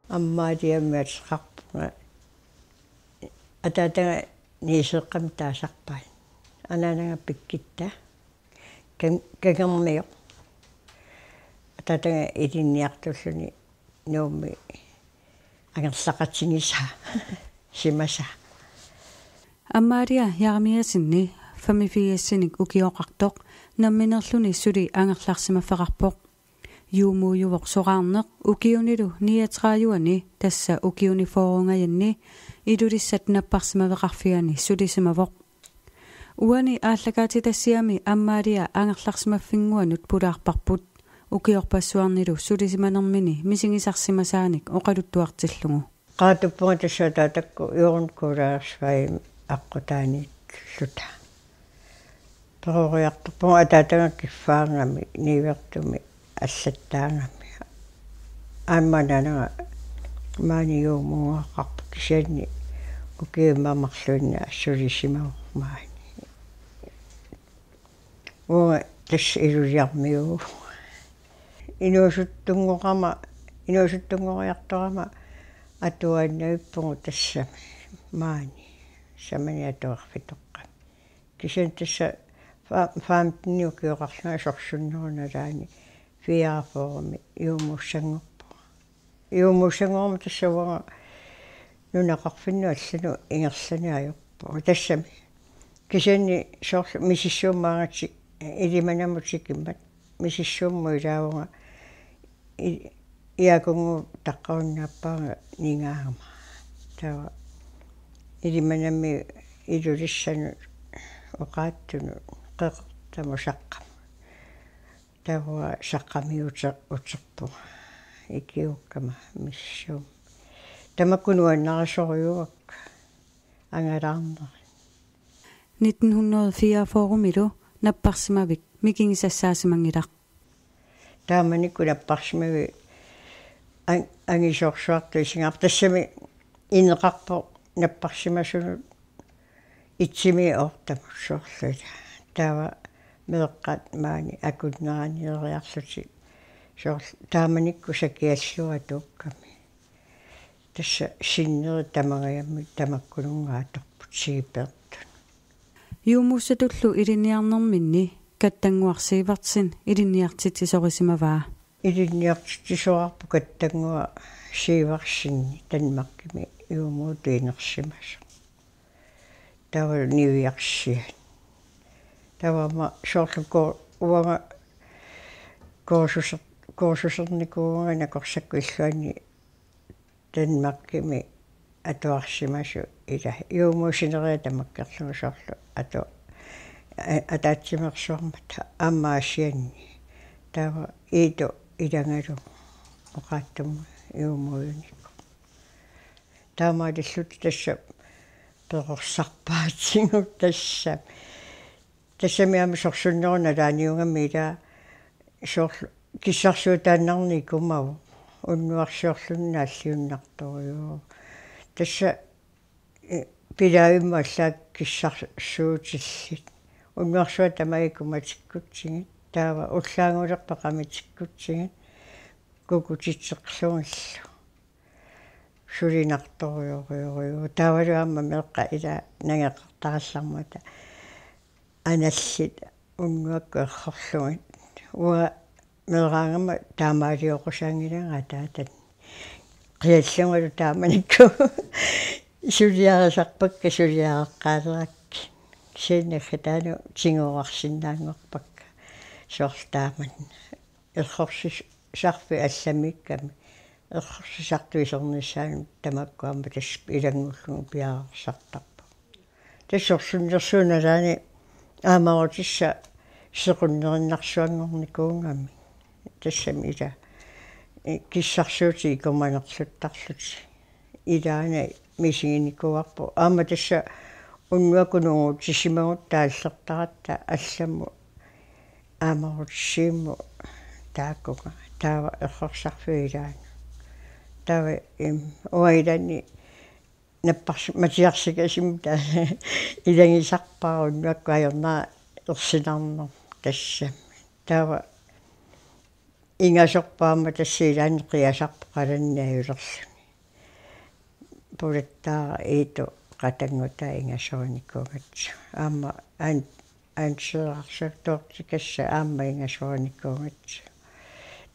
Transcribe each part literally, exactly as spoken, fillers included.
Ammaaliammi ateqarpunga. Ataataga Niiseeqqami taasarpaat. Anaanaga Pikkitta. Kan-, Kangermioq. Ataataga ilinniartulluni Nuummi angerlaqatigisaa simasaa. Amaalia Jeremiassenip femogfirsinik ukioqartoq nammineerluni suli angerlarsimaffeqarpoq. Juumuujuvoq soraarneq ukiunilu niogtredive-ni, tassa ukiuni fyrrengajanni Ilulissat napparsimaveqarfiani sulisimavoq. Uani aallakaatitassiami Amaalia angerlarsimaffinnguanut pulaarparput, ukiorpassuarnilu sulisimanermini misigisarsimasaanik oqaluttuartillugu. Qaatuppunga tassa ataatakku Jørgen Kuulaarsuai aqqutaaniilluta. Peroriartorpunga ataataga kiffaangami, niuertumi allattaagami. Aamma anaanaga maani juumuugaqarpoq, kisianni ukiut immaqa marluinnaat sulisimavoq maani. Uanga tassa Ilulissarmiuuvoq. Inuusuttunngoqama, inuusuttunngoriartorama atuaannavippugut tassami maani. Tassani atuarfitoqqami. Kisianni tassa fa-, femten ukioqarlunga sorsunnerup nalaani fireogfyrremi juumuussanngorpunga. Juumuussanngorama tassa uanga nunaqarfinnut allanut ingerlaneq ajorpunga tassami. Kisianni soorlu misissuummaangatik Ilimanamut tikimmat, misissuummut ilaavunga i-, Jaakunnguup taqqarunnaappaa ningaagama. Taava Ilimanami Ilulissanut oqaatsunut Qeqertamut Saqqamut. Taava Saqqamiut ute-, uterpunga ikiukkama misissuummat. Tamakku nuannarisorujussuuakka angalaarnerit. Nitten hundrede fireogfyrremilu napparsimavik mikigisassaasimanngilarput. Taamanikkut napparsimavik an-, angisoorsuartut isigaarput, tassami ineqarpoq napparsimasunut itsimi oortamut soorlu ilaa. Taava meeqqat maani akunneraniileriarlutik soorlu taamanikkut sakiallua atuukkami. Tassa sinneri tamangajammik tamakkununnga atorput Sigipeertut. Juumuussatullu ilinniarnerminni Kattannguaq Sivertsen ilinniartitsisorisimavaa. Ilinniartitsisoraarput Kattannguaq Sivertsen, Danmarkimi juumuutut inersimasoq. Taava niviarsiat. Taava aamma soorlu ko-, uanga kursuser-, kursusernikuuvunga nakorsakkut illuanni Danmarkimi atuarsimasut ilaa. Juumuussinerit tamakkerlugu soorlu atu-, a-, ataatsimeersuarmata aamma Aasianni. Taava Iitu ilagalugu oqaatsumut juumuujunikuu. Taamaalilluta tassa perorsarpaatigut tassa. Tassami aamma sorsunnerup nalaaniugami ilaa soorlu kissarsuutaannarneq ikumavoq. Unnuarsiorluni naalliunnartorujuuvoq. Tassa, eh, pilaavimmut allaat kissarsuutillit. Unnuarsuaq tamaat ikummatikkutsigit. Taava ullaanngulerpat qamitikkutsigit. Kukutitseqlugillu. Sulinartorujorujorujuuvoq. Taavalu aamma meeqqat ilaa nangeqartarallarmata. Anallit unnuakkut errorlugit. Uanga meeraagama taamaalioqqusaanngilanga ataatani. Qiallungalu taamanikkut suliarisarpakka, suliareqqaalerakkit. Kisianni aggataanut tiguuarsinnaanngorpakka. Soorlu taamanna. Errorsisarfik allamiikkami. Errorsisartut isernissaannut tamakku aamma tassa ilanngullugu piareersartarput. Tassa sorsunnersuup nalaani aamarutissat sequnnerinnarsuanngornikuugamik. Tassami ilaa, eh, kissarsuutit ikumanerluttarlutik. Ilaana misiginikuuarput. Aamma tassa unnuakkut nungutissimagut taallertaratta allamut aamarutissivimmut taakkununnga. Taava errorsarfiup ilaana. Taava, em, uanga ilaanni nappars-, matiarsikasimmik taava ilagisarpara unnuakkut ajornera ersinarnermut tassami. Taava ingasorput aamma tassa ilaanni qiasarpoq qalanni ajulerluni. Pulattaara Iitu qatanngutaa ingasorinikuugatsigu. Aamma an-, anserarsutoortikassa aamma ingasorinikuugatsigu.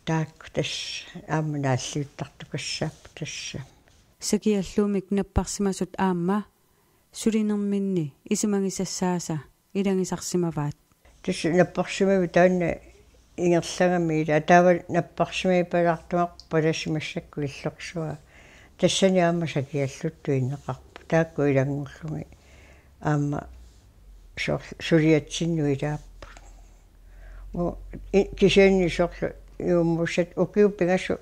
Taakku tassa aamma naalliuttartukassaapput tassa. Sakiallumik napparsimasut aamma sulinerminni isumagisassaasa ilagisarsimavaat. Tassa napparsimavit taanna ingerlagami ila taava napparsimavipalaartuarput palasi massakkut illorsuaq. Tassani aamma sakialluttut ineqarput. Taakku ilanngullugit aamma soorlu suliatsinnut ilaapput. Uu, i-, kisianni soorlu juummuussat ukiut pingasut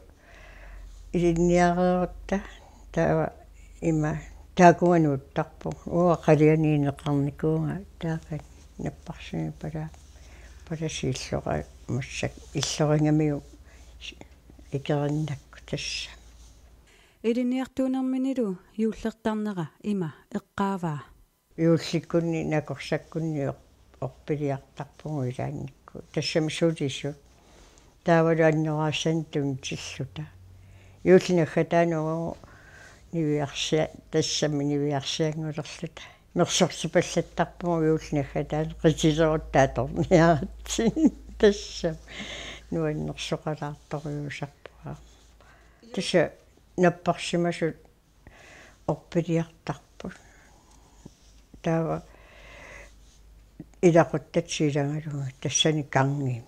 ilinniareerutta taava ima taakunga nuuttarpunga. Uanga qaliani ineqarnikuuvunga taava napparsimavipalaa-, palasi illora-, massakkut illorigamiuk ikerinnakku tassa. Ilinniartuunerminilu juullertarnera ima eqqaavaa. Juullikkunni nakorsakkunni or-, orpiliartarpugut ilaannikkut. Tassami sulisut. Taavalu annoraassannik tunitilluta. Juulli naggataani uagut niviarsia-, tassami niviarsianngulerluta. Mersortipallattarpugut juulli naggataani qitilerutta atorniaratsigit. Tassami nuannersoqalaartorujussuusarpugut. Tassa napparsimasut orpiliartarput. Taava ilaquttatik ilagalugit tassani gangimi.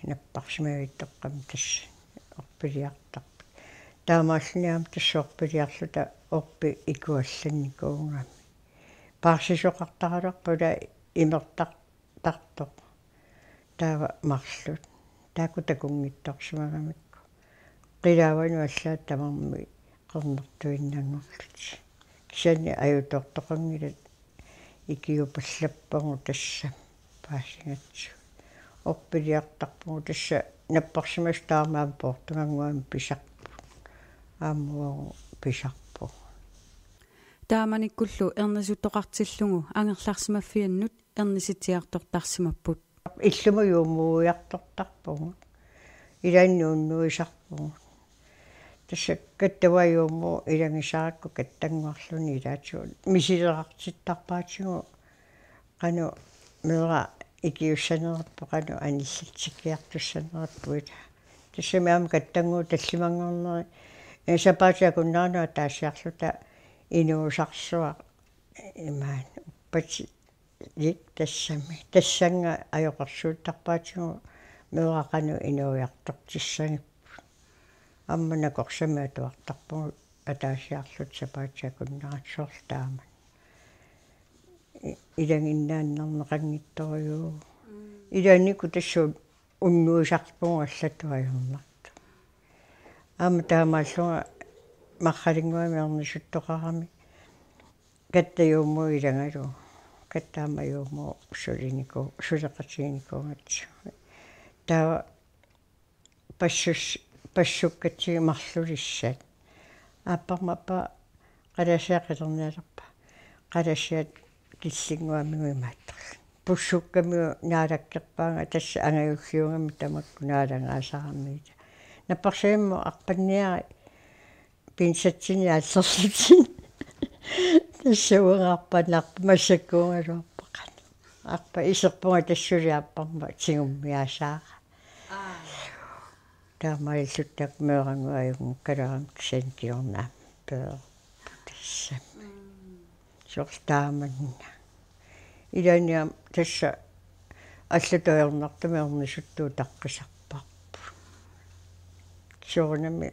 Napparsimaviittoqqami tassani orpiliartarput. Taamaalluni aamma tassa orpiliarluta orpik ikuallannikuugami. Paarsisoqartaraluarput ila imertar-, tartoq. Taava marluk. Taakku takunngitsoorsimagamikku. Qilaavanut allaat tamarmik qernertuinnanngorlutik. Kisianni ajutoortoqanngilat ikiupallappagut tassa paasigatsigu. Orpiliartarpugut tassa napparsimasut tamarmik poortugannguamik pisarput. Aamma uagut pisarpugut. Taamanikkullu ernisuttoqartillugu angerlarsimaffiannut ernisitsiartortarsimapput. Illumut juummuiartortarpugut. Ilaanni unnuisarpugut. Tassa kattavaa juummuup ilagisaarakku kattannguarluni ilaatigut. Misilerartittarpaatigut qanoq meeraq ikiussanerput qanoq anillatsikkiartussanerput ila. Tassami aamma kattannguup tallimanngorneri. Ee, sapaatip akunneranut ataasiarluta inuusarsuaq imaat uppati- -lik tassami. Tassannga ajoqersuuttarpaatigut meeraq qanoq inuiartortissagipput. Aamma nakorsamik atuartarpugut ataasiarluta sapaatip akunnerata soorlu taamani. I-, ilaginnaannarneqanngitsorujuuvoq. Mm. Ilaannikkut tassa unnuisarpugut allatut ajornartut. Aamma taamaallunga Marralinnguami ernisuttoqarami. Katta juummuup ilagalugu. Katta aamma juummuup suliniku-, suleqatiginikuugatsigu. Taava passus-, passukkatsigit marlulissat. Aapparma aappaa qalasiaq qilernialerpaa. Qalasiat killinnguamigut imaattorlugit. Pussukkamigut naalakkerpaanga tassa angajulliugami tamakku naalagaasaramiita. Napparsimavimmut arpanniarit pinsatsinik aallerlutik. Tassa uanga arpanneq arpa massakkuugaluarpakka. Arpa iserpunga tassa suli aapparma tigummiasaara. Aa. Taamaalilluta meerannguaq ajunngikkaluarami kisianni kingorna aamma peerput tassami. Mm. Soorlu taamanna. Ilaanni aamma tassa allatut ajornartumik ernisuttuutaqqisarparput. Soorunami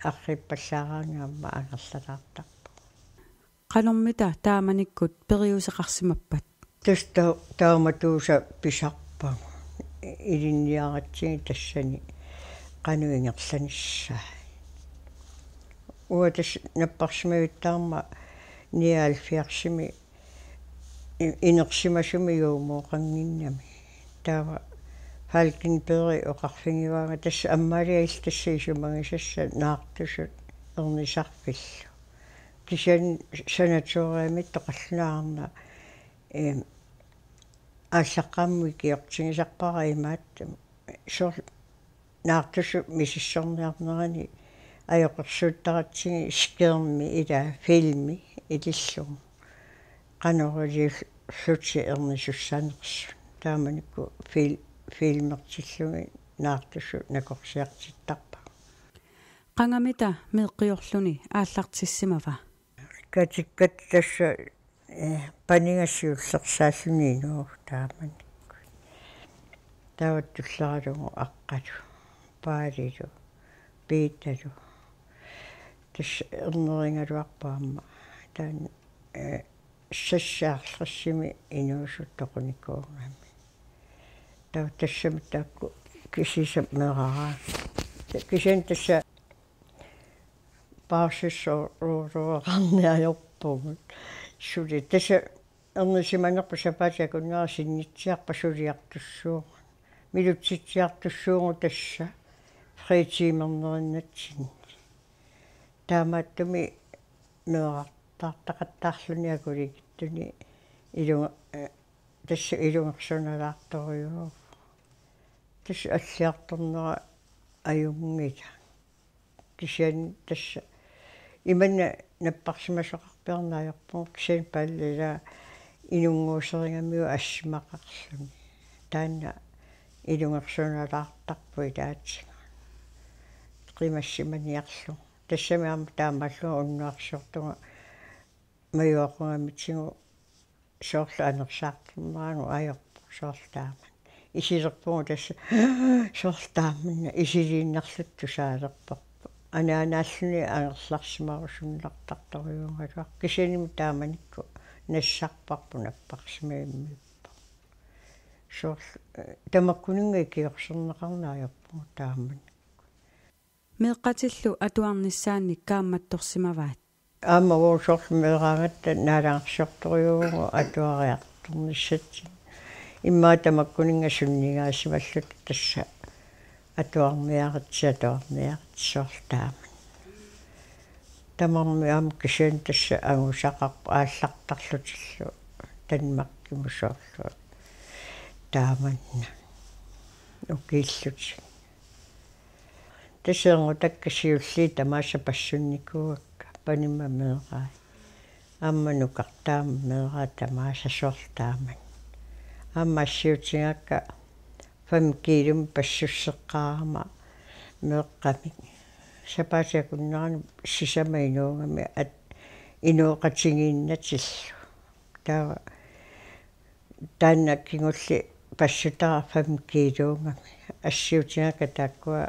arriippallaaraangat aamma angerlalaartarpugut. Qanormita taamanikkut periuseqarsimappat? Tassa ta-, taamatuusa pisarpagut. Ilinniaratsigit tassani qanoq ingerlanissaat. Uanga tassa napparsimavittaarama nioghalvfjerdsimi i-, inersimasumi juummooqannginnami. Taava Falkenberg oqarfigivaanga tassa ammaaliaq illit tassa isumagisassat naartusut ernisarfillu. Kisianni sanatoriumiittoq qallunaarna, em, aallaqqaammut ikiortigisarpara imaattumik. Soorlu naartusut misissorniarnerani ajoqersuuttaratsigit skærmi ila filmi ilillugu. Qanoq iliorlutik ernisussanersut. Taamanikkut fil-, filmertillugit naartusut nakorsiartittarpagut. Qangamita meeqqiorluni aallartissimava? Katikkat tassa, eh, paniga siullersaalluni inuuvoq taamanikkut. Taava tulleralugu Aqqalu, Paalilu, Piitalu. Tassa ernerigaluarput aamma. Taanna, eh, seksoghalvtredsimi inuusuttoqunikuugami. Taava tassami taakku kisisa meeraraanni. Kisianni tassa paasissoruuruuqarniarpugut. Suli tassa ernisimanerput sapaatip akunnera sinnitsiarpat suliartussuugut. Milutsitsiartussuugut tassa fritiimernerinnatsinni. Taamaattumik meerartaartaqattaarluni akulikittuni ilu-, eh, tassa ilungersunalaartorujuuvoq. Tassa alliartornera ajunngilaq. Kisianni tassa imanna napparsimasoqarpiarneq ajorpugut kisianni Paalilu inunnguuserigamiuk assimaqarluni. Taanna ilungersunalaartarpoq ilaatigut. Qimassimaniarlugu. Tassami aamma taamaallugu unnuarsiortunga majuaqugamitigut soorlu anersaartorneranut ajorpoq soorlu taamani. Isilerpugut tassa soorlu taamani isiliinnarluta tusaalerparput. Anaanaalluni angerlarsimarusunnartartorujuugaluaq. Kisiannimi taamanikkut nassarparput napparsimavimmiippoq. Soorlu, eh, tamakkuninnga ikiorserneqarneq ajorpugut taamani. Meeqqatillu atuarnissaannik kaammattorsimavaat. Aamma uagut soorlu meeraagatta naalagarsiortorujuuvugut atuariartornissatsinnut. Immaqa tamakkuninnga sunnigaasimalluta tassa atuarniaritsi, atuarniaritsi soorlu taamani. Tamarmik aamma kisianni tassa angusaqarput aallartarlutillu Danmarkimut soorlu taamanna ukiillutik. Tassa erngutakka siulliit tamaasa passunnikuuakka, panima meerai. Aamma nukartaama meerai tamaasa soorlu taamani. Aamma assiutigaakka fem kiilumik passusseqqaarama meeqqamik. Sapaatip akunnerani sisamat inuugami at-, inooqatigiinnatillu. Taava taanna kingulleq passutara fem kiiluugami. Assiutigaakka taakkua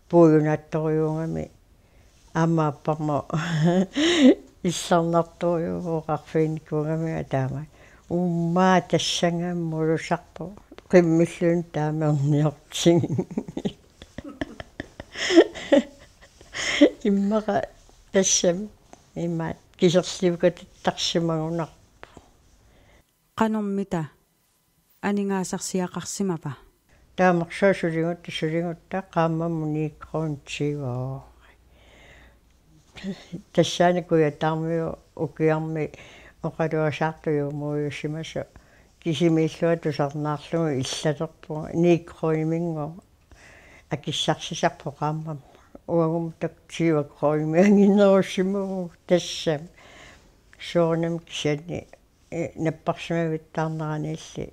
puiunaattorujuugami aamma apparma illarnartorujuuvoq oqarfiginikuugami taama. Uummaa tassanngaanniit mulusarpoq. Qimmilluni taama erniortigimmata. Immaqa tassami imaat kiserliukatittarsimagunarpoq. Qanormita aningaasarsiaqarsimava? Taamarsuaq suligutta, suligutta qaammammut ni kroner tyve øre. Tassani Kujataarmiut ukiarmi oqaluasaartut juumuujusimasoq kisimiillunga tusarnaarlugu illalerpunga ni kroneminngooq akissarsisarpoq qaammammut. Uagummi taakku tyve kronemik anginerusimavugut tassami. Soorunami kisianni, eh, napparsimavittaarneranilli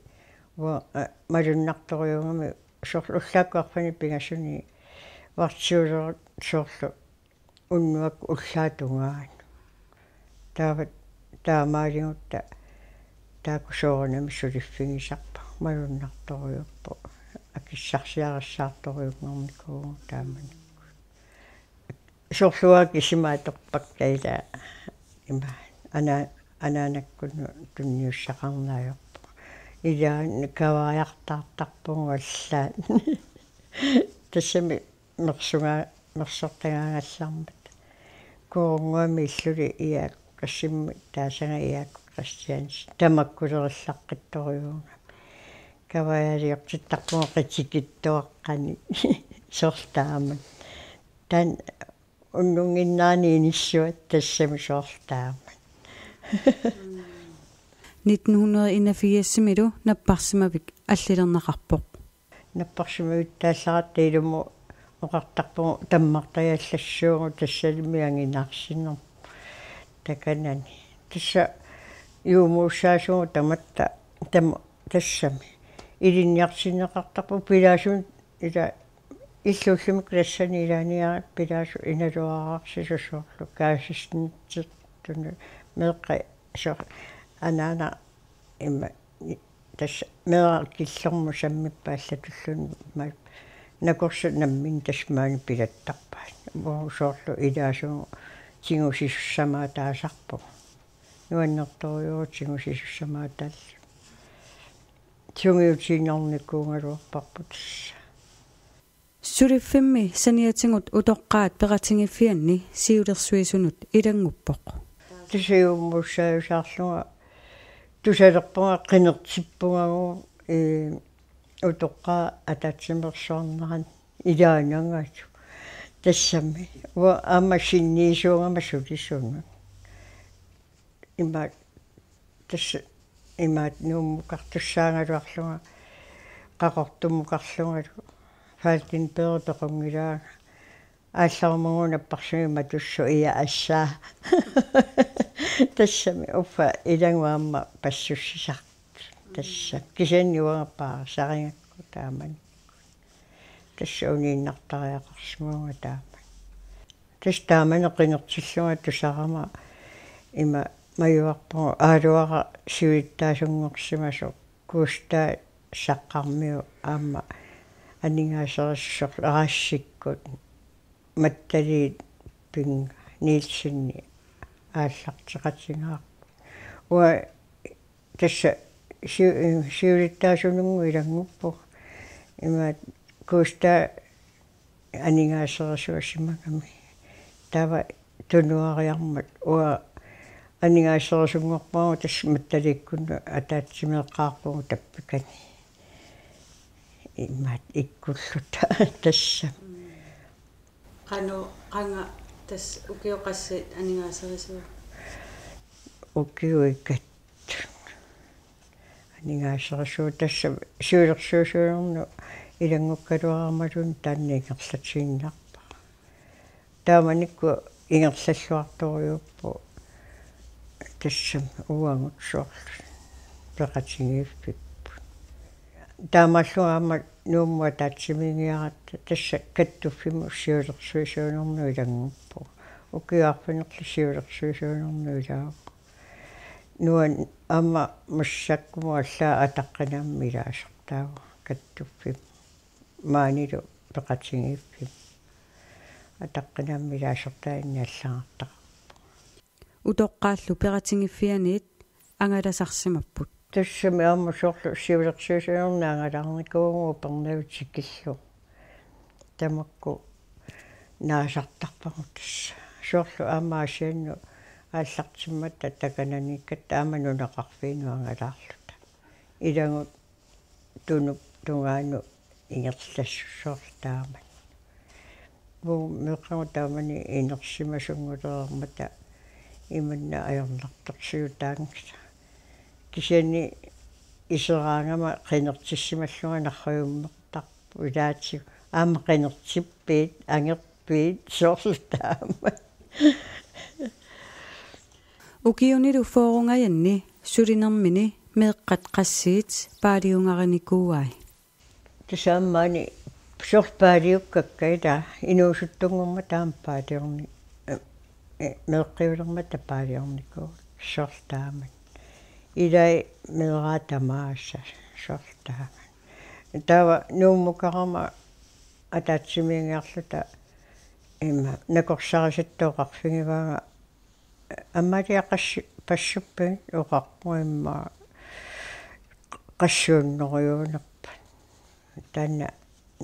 uanga, eh, malunnartorujuugami soorlu ullaakkut arfineq-pingasuni vartiuleruttut soorlu unnuakkut ullaap tungaanut. Taava taamaaligutta taakku soorunami suliffigisarpagut, malunnartorujuupput akissarsiarissaartorujunnginnikuuvugut taamanikkut. Soorlu uanga kisima atorpakka ila ima ana-, anaanakkunnut tunniussaqarneq ajorpunga. Ila kavaajartaartarpugut allaat. Tassami mersunga-, mersortagaagallarmata. Koorunguami illuli Iaakkuk Kassimmi taasaga Iaakkuk Kristiansen. Tamakkulerillaqqiittorujuugami. Kavaajaliortittarpugut qitikittuaqqanik. Soorlu taamani. Taanna unnunnginnerani inissuat tassami soorlu taamani. Nitten hundrede enogfirsimilu napparsimavik allilerneqarpoq. Napparsimavittaallaratta ilumut Oqartarpugut tammartajallassuugut tassami anginarsinermut takanani. Tassa juumuussaasugut tamatta tam-, tassami. Ilinniartinneqartarpugut pilaasut ila illullumi klassani ilaaniarit pilaasut inaluararsisoq soorlu kaasisnitsit tunu meeqqat soorlu anaana ima tassa meeraq killormut sammippat allatulluni ma-, nakorsat nammineq tassa maani pilattarpaat. Uagut soorlu ilaasugut tigusisussamaattaasarpugut. Nuannertorujuuvoq tigusisussamaattaalluta. Sungiutiinnarnikuugaluarparput tassa. Suliffimmi saniatigut utoqqaat peqatigiiffianni siulersuisunut ilannguppoq. Tassa juumuussaajusaarlunga tusalerpunga qinertippungagu, ee, utoqqaat ataatsimeersuarneranni ilaanangasu. Tassami. Uanga aamma sinniisuugama sulisunut. Ima tassa imaat Nuummukartussaagaluarlunga, Qaqortummukarlungalu, Falkenberg toqunngilaanga. Aallarumaguna napparsimik matussaq ia assaa. Tassami uffa ilagut aamma passussisartut. Tassa kisianni uanga paarisarigakku taamani. Tassa uniinnartariaqarsimavunga taamani. Tassa taamani qinertillunga tusarama ima majuarpugut Aaluara siulittaasunngorsimasoq Gustav Saqqarmiu aamma aningaaserisoq soorlu Raskikkut Mattaliit Pinga Nielsenip aallarteqatigaarput. Uanga tassa siu-, siulittaasununnguit ilannguppugut. Imaat Gustav aningaaserisuusimagami. Taava tunuariarmat uanga aningaaserisuunngorpagut tassa Mattaliikkunnut ataatsimeeqqaarpugut tappikani. Imaat ikkulluta tassa. Qanoq, qanga tassa ukioqassat aningaaserisuuppit? Ukiuikat. Aningaaserisuuvoq tassa siulersuisuunernut ilanngukkaluarama taanna ingerlatiinnarpara. Taamanikkut ingerlalluartorujuupput tassami uagut soorlu peqatigiiffipput. Taamaallugu aamma Nuummut ataatsimiigiaratta tassa kattuffimmut siulersuisuunernut ilannguppugut. Ukiut arfineq-marluk siulersuisuunernut ilaavugut. Nuann-, aamma massakkumut allaat ataqqinaammik ilaasortaavunga kattuffimmut. Maanilu peqatigiiffimmut. Ataqqinaammik ilaasortaanni allagartaqarpunga. Utoqqaallu peqatigiiffianniit angalasarsimapput. Tassami aamma soorlu siulersuisuunerni angalaarnikuuvugut Upernavik tikillugu. Tamakku naasartarpagut tassa. Soorlu aamma Aasiannut aallartimmatta takananiikkatta aamma nunaqarfiinut angalaarluta. Ilagut tunup tungaanut ingerlassusoorlu taamani. Uagut meeqqagut taamani inersimasunngulereermata imanna ajornartorsiutaanngilaq. Kisianni iseraangama qinertissimallunga narrujummertarput ilaatigut. Aamma qinertippiit, angerpiit, soorlu taama. Ukiunilu fyrrengajanni sulinermini meeqqat qassit paaliugarinikuuai. Tassa aamma maani soorlu paaliukkakka ilaa inuusuttunngormata aamma paaliorni-, eh, eh, meeqqiulermata paaliornikuuakka soorlu taamani. Ilai meeraat tamaasa soorlu taamani. Taava Nuummukarama ataatsimiigiarluta ima nakorsarisatta oqarfigivaanga Amalia qassi-, passuppit oqarpoq immaqa qassuunnerujuunerpat. Taanna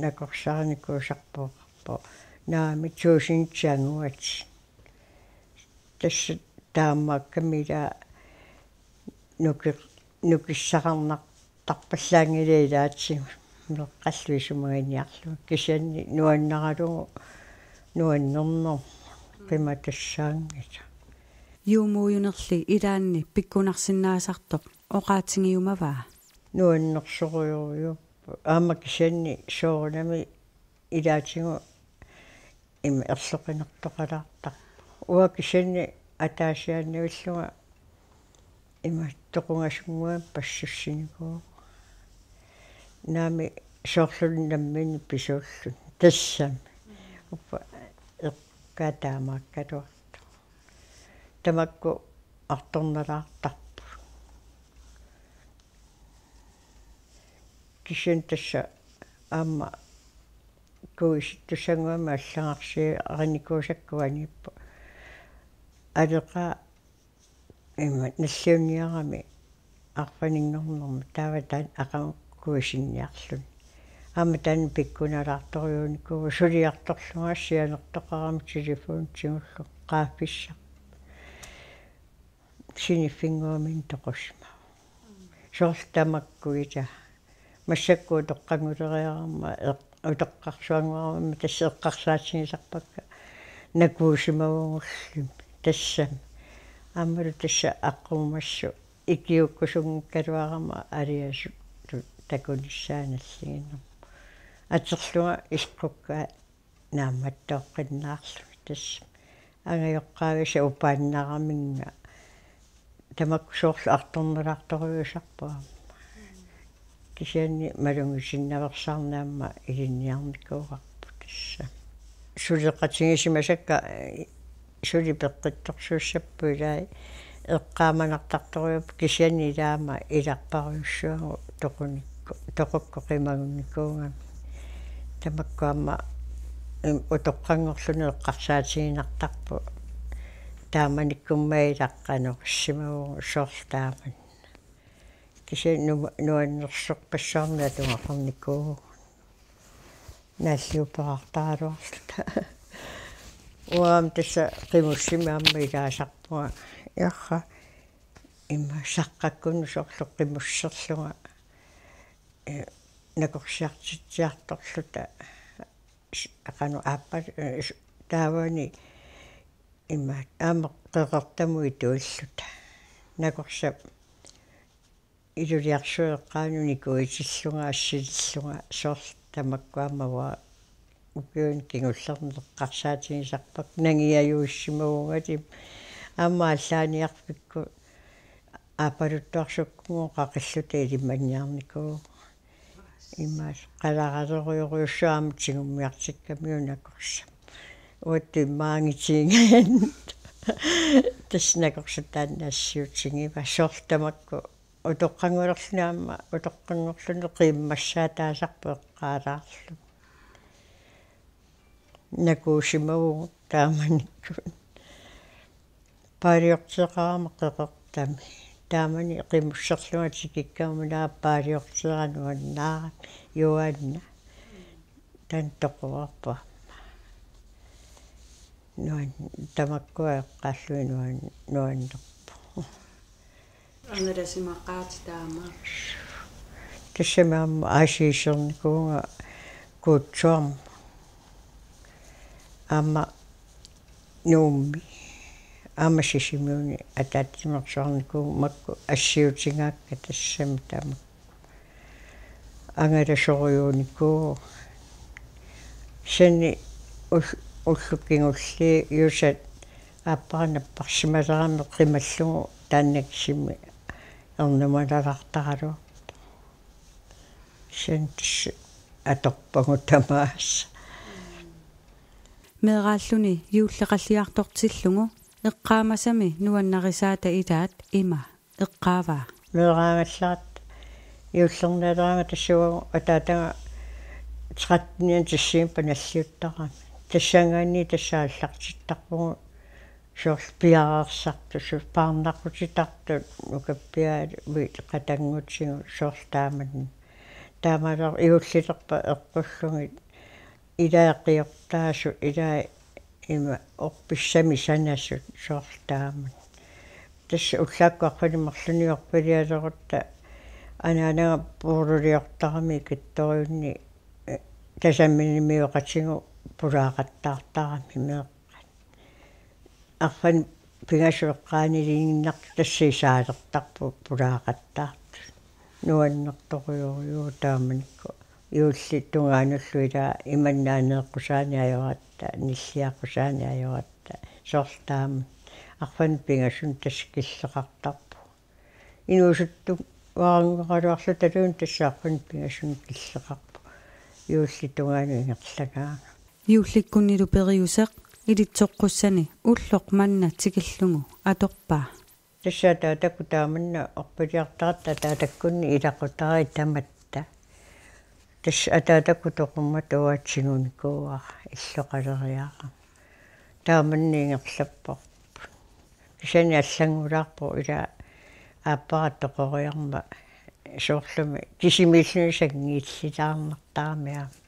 nakorsarinikuusarpoq oqarpoq. Naamik tuusintianguat. Tassa taamaakkami ilaa nuki-, nukissaqarnar-, tarpallaanngilaq ilaatigut meeqqallu isumaginiarlugit kisianni nuannaralugu nuannernermut qimatassaanngilaq. Juumuujunerli ilaanni pikkunarsinnaasartoq oqaatigiumavaa. Nuannersorujorujuupput. Aamma kisianni soorunami ilaatigut ima erloqinertoqalaartarpoq. Uanga kisianni ataasiaannavillunga ima toqungasunnguamik passussinikuuvoq. Naamik soorlumi nammineq pisuulluni tassami. Uppa eqqaa taamaakkaluartoq. Tamakku artornalaartarput. Kisianni tassa aamma kuisittussanngormat allagarsiarinikuusakka uaniippoq. Aleqaa ima nalliunniarami arpaninngornermi taava taanna aqagu kuisinniarluni. Aamma taanna pikkunalaartorujuunikuuvoq suliartorlunga sianertoqarami telefoni tigullugu qaaffissaq. Siniffinnguamik toqusimavoq. Soorlu tamakku ila. Massakkut utoqqannguleriarama eq-, utoqqarsuannguarama tassa eqqarsaatigisarpakka nakuusimavugut ullumi. Tassami. Aammalu tassa aqqumassuk ikiuukkusunngikkaluarama aliasutut takunissaa nalliginermut. Aterlunga iqqukkaa naammattooqqinnaarluni tassa. Angajoqqaavisa upaannaraminnga. Tamakku soorlu artornalaartorujussuusarput aamma. Kisianni malugisinnaveersaarneq aamma ilinniarnikuuarput tassa. Suleqatigisimasakka, eh, suli peqqittorsuussapput ilai eqqaamanartartorujuupput kisianni ilaama ilarparujussuagut toqunikku, toqukku qimagunnikuugami. Tamakku aamma, im, utoqqanngorluni eqqarsaatiginartarput. Taamanikkummi ilaa qanoq issimavoq soorlu taamanna. Kisianni nu-, nuannersorpassuarnik atugaqarnikuuvugut. Nalliuppeqartaraluarluta. Uanga tassa qimussimik aamma ilaasarpunga. Iarra ima saqqakkunni soorlu qimusserlunga. Eh, nakorsiartitsiartorluta. S-, qanoq aappa-, eh, s-, taavani ima aamma qeqertamut ituilluta. Nakorsap iluliarsueqqaanut nikuitillunga assilillunga soorlu tamakku aamma uanga ukiuni kingullerni eqqarsaatigisarpakka nangiajuissimavungalu aamma allaaniarfikkut aappaluttuarsukkunnguaq qaqilluta ilimanniarnikuuvoq. Imaas qalaqalerujorujussuaq aamma tigummiartikkamiuk nakorsap. Uattut immaqa angitigigaanni. Tassa nakorsap taanna assiutigiva soorlu tamakku utoqqanngulerluni aamma utoqqanngorluni qiimmassaataasarpoq eqqaalaarlugu. Nakuusimavugut taamanikkut. Paaliorteqarama qeqertami. Taamani qimusserlunga tikikkama una paaliorteqarama nuannaarami juaanna. Taanna toquarput aamma. Nuan-, tamakkua eqqaallugit nuan-, nuannerpoq. Angalasimaqaatit taama. Tassami aamma aasiisernikuuvunga Kuutsuarmut. Aamma Nuummi. Aamma Sisimiuni ataatsimeersuarnikuuvunga makku assiutigaakka tassami tamakku. Angalasorujuunikuuvoq. Kisianni ul-, ullut kingulliusat aappara napparsimalerami qimallugu taanna kisimi ernumanalaartaraluarpoq. Kisianni tassa atorpagut tamaasa. Meeraalluni juulleqalliartortillugu eqqaamasami nuannarisaata ilaat ima eqqaavaa. Meeraagallaat juullernialerama tassa uagut ataataga trettenianni tassani panalliuttarami. Tassanngaanniit tassa aallartittarpugut soorlu piareersartut, soorlu paarnaqutitartut, nukappiaavit qatanngutigut soorlu taamanna. Taamaalilluta juullilerpat eqqullugit ilai qiortaasut, ilai ima orpissamik sanasut soorlu taamanna. Tassa ullaakkut arfineq-marlunnik orpilialerutta anaanaga puululiortarami ikittorujunnik, eh, tasaminimioqatigut pulaaqattaartarami meeqqat. Arfineq-pingasoq eqqaanilinginnartoq tassa isaalertarput pulaaqattaartut. Nuannertorujorujuuvoq taamanikkut. Juullip tungaanullu ila imanna aneeqqusaani ajoratta, nilliaqqusaani ajoratta, soorlu taama. Arfineq-pingasunut tassa killeqartarpoq. Inuusuttut uaranngoraluarlutaluunniit tassa arfineq-pingasunut killeqarpoq. Juullip tungaanut ingerlagaanga. Juullikkunnilu periuseq ilitsoqqussani ulloq manna tikillugu atorpaa. Tassa ataatakkut taamanna orpiliartaratta ataatakkunni ilaqutariit tamatta. Tassa ataatakkut toqummat uatsigunikuuara illoqaleriarama. Taamanna ingerlapparput. Kisianni allanngulaarpoq ila aappara toqoriarmat soorlumi kisimiilluni sanngiillilaarnartarami aamma.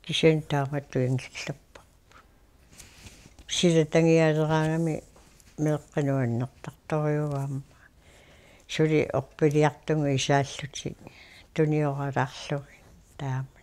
Kisianni taamatut ingerlapparput. Silatangialeraangami meeqqat nuannertartorujuuvoq aamma. Suli orpiliartugut isaallutik tunioralaarlugit taama.